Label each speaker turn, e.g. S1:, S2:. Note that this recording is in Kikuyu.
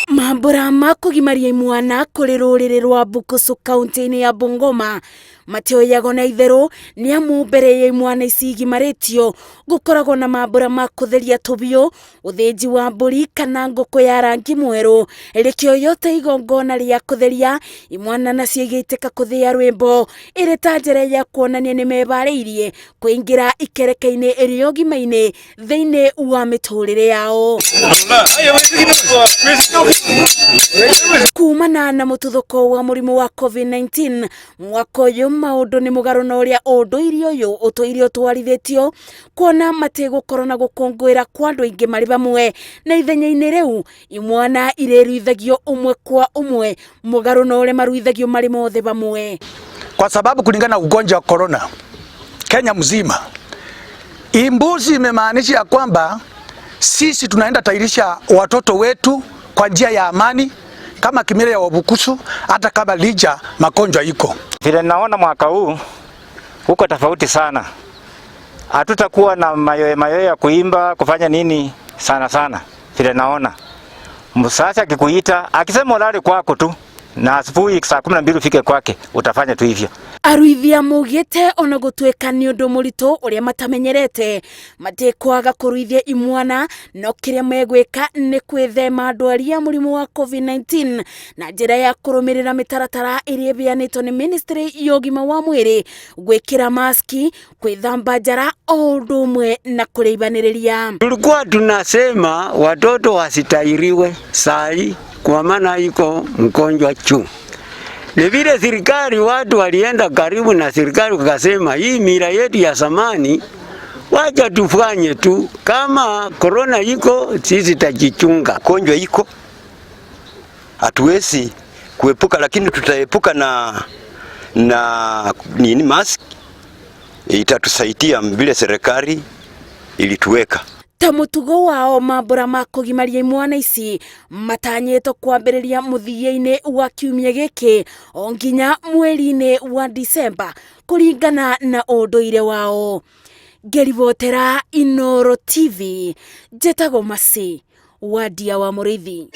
S1: Mambura ma kũgimaria imwana kũrĩ rũrĩrĩ rwa Bukusu kaunti-inĩ ya Bungoma matioyagwo na itherũ nĩ amu mbere ya imwana ici igimarĩtio gũkoragwo na mambura ma kũtheria tũbiũ, ũthĩnji wa mbũri kana ngũkũ ya rangi mwerũ rĩkĩoywo ta igongona rĩa kũtheria imwana nacio igĩitĩka kũthĩa rwĩmbo ĩrĩ ta njĩra ya kuonania nĩ mebarĩirie kũingĩra ikereka-inĩ rĩa ũgima-inĩ thĩinĩ wa mĩtũrĩre yao. Kumana na mũtuthũko wa mũrimũ wa COVID-19 mwaka ũyũ maũndũ nĩ mũgarũ na ũrĩa ũndũire ũyũ ũtũire ũtwarithĩtio kuona matigũkorwo na gũkũngũĩra kwa andũ aingĩ marĩ vamwe na ithenya-inĩ rĩu imwana irĩruithagio ũmwe kwa ũmwe mũgarũ na ũrĩa maruithagio marĩ mothe vamwe.
S2: Kwa sababu kulingana na ugonjwa wa corona Kenya mzima, imbuzi imemaanisha ya kwamba sisi tunaenda tairisha watoto wetu kwa njia ya amani kama kimila ya Wabukusu, hata kama lija magonjwa iko.
S3: Vile naona mwaka huu uko tofauti sana, hatutakuwa na mayowe mayowe ya kuimba kufanya nini sana sana. Vile naona msasa akikuita akisema ulale kwako tu na asubuhi saa 12 ufike kwake, utafanya tu hivyo.
S1: Aruithia maugĩte ona gũtuĩka nĩ ũndũ mũritũ ũrĩa matamenyerete matikwaga kũruithia imwana no kĩrĩa megwĩka nĩ kwĩthema ndwari ya mũrimũ wa COVID-19 na njĩra ya kũrũmĩrĩra mĩtaratara ĩrĩa ĩheanĩtwo nĩ ministry ya ũgima wa mwĩrĩ, gwĩkĩra maski, kwĩthamba njara o ũndũ ũmwe na kũrĩibanĩrĩria.
S4: Tulikuwa tunasema watoto wasitairiwe sai kwa maana iko mgonjwa juu. Ni vile serikali watu walienda karibu na serikali wakasema hii mila yetu ya zamani wacha tufanye tu, kama korona iko sisi tajichunga.
S5: Gonjwa iko hatuwezi kuepuka, lakini tutaepuka na nini mask itatusaidia vile serikali ilituweka.
S1: Ta mũtugo wao mambura ma kũgimaria imwana ici matanyĩtwo kwambĩrĩria mũthia-inĩ wa kiumia gĩkĩ o nginya mweri-inĩ wa Disemba kũringana na ũndũire wao. Ngĩribotera Inooro TV njĩtagwo Mercy Wandia wa Mũrĩithi.